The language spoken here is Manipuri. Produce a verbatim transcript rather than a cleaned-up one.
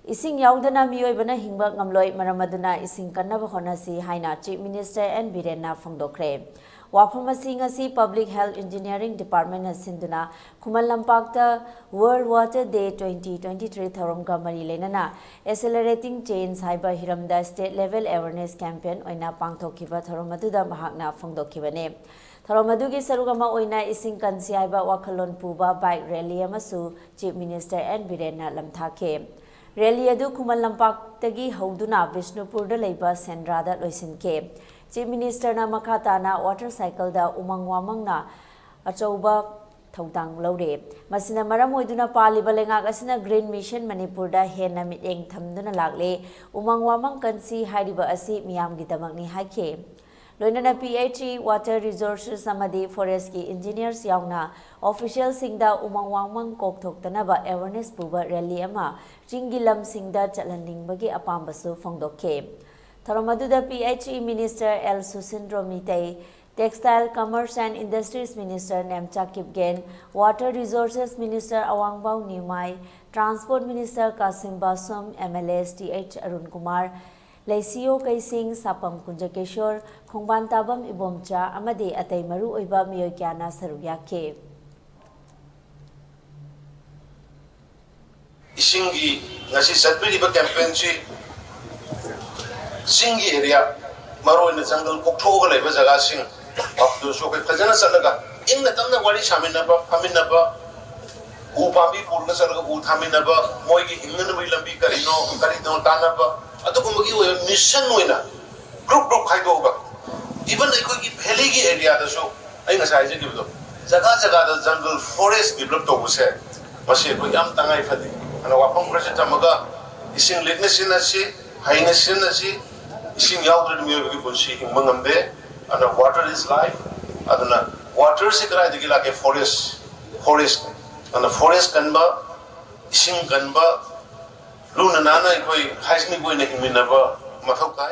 ꯏꯁꯤꯡ ꯌꯥꯎꯗꯅ ꯃꯤꯑꯣꯏꯕꯅ ꯍꯤꯡꯕ ꯉꯝꯂꯣꯏ, ꯃꯔꯝ ꯑꯗꯨꯅ ꯏꯁꯤꯡ ꯀꯟꯅꯕ ꯍꯣꯠꯅꯁꯤ ꯍꯥꯏꯅ Chief Minister N ꯕꯤꯔꯦꯟꯅ ꯐꯣꯡꯗꯣꯛꯈ꯭ꯔꯦ꯫ ꯋꯥꯐꯝ ꯑꯁꯤ ꯉꯁꯤ Public Health Engineering Department ꯅ ꯁꯤꯟꯗꯨꯅ ꯈꯨꯃꯟ ꯂꯝꯄꯥꯛꯇ World Water Day twenty twenty-three ꯊꯧꯔꯝꯒ ꯃꯔꯤ ꯂꯩꯅꯅ Accelerating Change ꯍꯥꯏꯕ ꯍꯤꯔꯝꯗ State Level Awareness Campaign ꯑꯣꯏꯅ ꯄꯥꯡꯊꯣꯛꯈꯤꯕ ꯊꯧꯔꯝ ꯑꯗꯨꯗ ꯃꯍꯥꯛꯅ ꯐꯣꯡꯗꯣꯛꯈꯤꯕꯅꯤ꯫ ꯊꯧꯔꯝ ꯑꯗꯨꯒꯤ ꯁꯔꯨꯛ ꯑꯃ ꯑꯣꯏꯅ ꯏꯁꯤꯡ ꯀꯟꯁꯤ ꯍꯥꯏꯕ ꯋꯥꯈꯜꯂꯣꯟ ꯄꯨꯕ bike rally ꯑꯃꯁꯨ Chief Minister N ꯕꯤꯔꯦꯟꯅ ꯂꯝꯊꯥꯈꯤ꯫ Rally ꯑꯗꯨ ꯈꯨꯃꯟ ꯂꯝꯄꯥꯛꯇꯒꯤ ꯍꯧꯗꯨꯅ ꯕꯤꯁꯅꯨꯄꯨꯔꯗ ꯂꯩꯕ ꯁꯦꯟꯗ꯭ꯔꯥꯗ ꯂꯣꯏꯁꯤꯟꯈꯤ꯫ Chief Minister ꯅ ꯃꯈꯥ ꯇꯥꯅ water cycle ꯗ ꯎꯃꯪ ꯋꯥꯃꯪꯅ ꯑꯆꯧꯕ ꯊꯧꯗꯥꯡ ꯂꯧꯔꯦ꯫ ꯃꯁꯤꯅ ꯃꯔꯝ ꯑꯣꯏꯗꯨꯅ ꯄꯥꯜꯂꯤꯕ ꯂꯩꯉꯥꯛ ꯑꯁꯤꯅ Green Mission ꯃꯅꯤꯄꯨꯔꯗ ꯍꯦꯟꯅ ꯃꯤꯠꯌꯦꯡ ꯊꯝꯗꯨꯅ ꯂꯥꯛꯂꯦ꯫ ꯎꯃꯪ ꯋꯥꯃꯪ ꯀꯟꯁꯤ ꯍꯥꯏꯔꯤꯕ ꯑꯁꯤ ꯃꯤꯌꯥꯝꯒꯤꯗꯃꯛꯅꯤ ꯍꯥꯏꯈꯤ꯫ ꯂꯣꯏꯅꯅ P H E, Water Resources ꯑꯃꯗꯤ Forest ꯀꯤ engineers ꯌꯥꯎꯅ official ꯁꯤꯡꯗ ꯎꯃꯪ ꯋꯥꯃꯪ ꯀꯣꯛꯊꯣꯛꯇꯅꯕ awareness ꯄꯨꯕ rally ꯑꯃ ꯆꯤꯡꯒꯤ ꯂꯝꯁꯤꯡꯗ ꯆꯠꯍꯟꯅꯤꯡꯕꯒꯤ ꯑꯄꯥꯝꯕꯁꯨ ꯐꯣꯡꯗꯣꯛꯈꯤ꯫ ꯊꯧꯔꯝ ꯑꯗꯨꯗ P H E Minister L ꯁꯨꯁꯤꯟꯗ꯭ꯔꯣ Meitei, Textile, Commerce and Industries Minister Nemcha Kipgen, Water Resources Minister ꯑꯋꯥꯡꯕꯥꯎ Nimai, Transport Minister Kasim ꯕꯥꯁꯨꯝ, M L As T H Arun Kumar, ꯂꯩꯁꯤꯌꯣ ꯀꯩꯁꯤꯡ, ꯁꯥꯄꯝ ꯀꯨꯟꯖꯀꯦꯁꯣꯔ, ꯈꯣꯡꯕꯥꯟ ꯇꯥꯕꯝ Ibomcha ꯑꯃꯗꯤ ꯑꯇꯩ ꯃꯔꯨ ꯑꯣꯏꯕ ꯃꯤꯑꯣꯏ ꯀꯌꯥꯅ ꯁꯔꯨꯛ ꯌꯥꯈꯤ꯫ ꯏꯁꯤꯡꯒꯤ ꯉꯁꯤ ꯆꯠꯄꯤꯔꯤꯕ campaign ꯁꯤ ꯆꯤꯡꯒꯤ area, ꯃꯔꯨꯑꯣꯏꯅ ꯖꯪꯒꯜ ꯀꯣꯛꯊꯣꯛꯑꯒ ꯂꯩꯕ ꯖꯒꯥꯁꯤꯡ, ꯑꯗꯨꯁꯨ ꯑꯩꯈꯣꯏ ꯐꯖꯅ ꯆꯠꯂꯒ ꯏꯪꯅ ꯇꯞꯅ ꯋꯥꯔꯤ ꯁꯥꯃꯤꯟꯅꯕ, ꯐꯝꯃꯤꯟꯅꯕ, ꯎ ꯄꯥꯝꯕꯤ ꯄꯨꯔꯒ ꯆꯠꯂꯒ ꯎ ꯊꯥꯃꯤꯟꯅꯕ, ꯃꯣꯏꯒꯤ ꯍꯤꯡꯅꯅꯕꯒꯤ ꯂꯝꯕꯤ ꯀꯔꯤꯅꯣ, ꯀꯔꯤꯅꯣ ꯇꯥꯟꯅꯕ, ꯑꯗꯨꯒꯨꯝꯕꯒꯤ ꯑꯣꯏꯕ mission ꯑꯣꯏꯅ group group ꯈꯥꯏꯗꯣꯛꯑꯒ, even ꯑꯩꯈꯣꯏꯒꯤ valley ꯒꯤ area ꯗꯁꯨ ꯑꯩ ꯉꯁꯥꯏ ꯍꯥꯏꯖꯈꯤꯕꯗꯣ, ꯖꯒꯥ ꯖꯒꯥꯗ jungle forest develop ꯇꯧꯕꯁꯦ, ꯃꯁꯤ ꯑꯩꯈꯣꯏ ꯌꯥꯝ ꯇꯉꯥꯏ ꯐꯗꯦ꯫ ꯑꯗꯨꯅ ꯋꯥꯐꯝ ꯈꯔꯁꯦ ꯊꯝꯃꯒ, ꯏꯁꯤꯡ ꯂꯤꯛꯅ ꯁꯤꯖꯤꯟꯅꯁꯤ, ꯍꯩꯅ ꯁꯤꯖꯤꯟꯅꯁꯤ꯫ ꯏꯁꯤꯡ ꯌꯥꯎꯗ꯭ꯔꯗꯤ ꯃꯤꯑꯣꯏꯕꯒꯤ ꯄꯨꯟꯁꯤ ꯍꯤꯡꯕ ꯉꯝꯗꯦ꯫ ꯑꯗꯨꯅ water is life꯫ ꯑꯗꯨꯅ water ꯁꯤ ꯀꯗꯥꯏꯗꯒꯤ ꯂꯥꯛꯀꯦ? Forest, forest꯫ ꯑꯗꯨꯅ forest ꯀꯟꯕ, ꯏꯁꯤꯡ ꯀꯟꯕ, ꯂꯨꯅ ꯅꯥꯟꯅ ꯑꯩꯈꯣꯏ hygienic ꯑꯣꯏꯅ ꯍꯤꯡꯃꯤꯟꯅꯕ ꯃꯊꯧ ꯇꯥꯏ꯫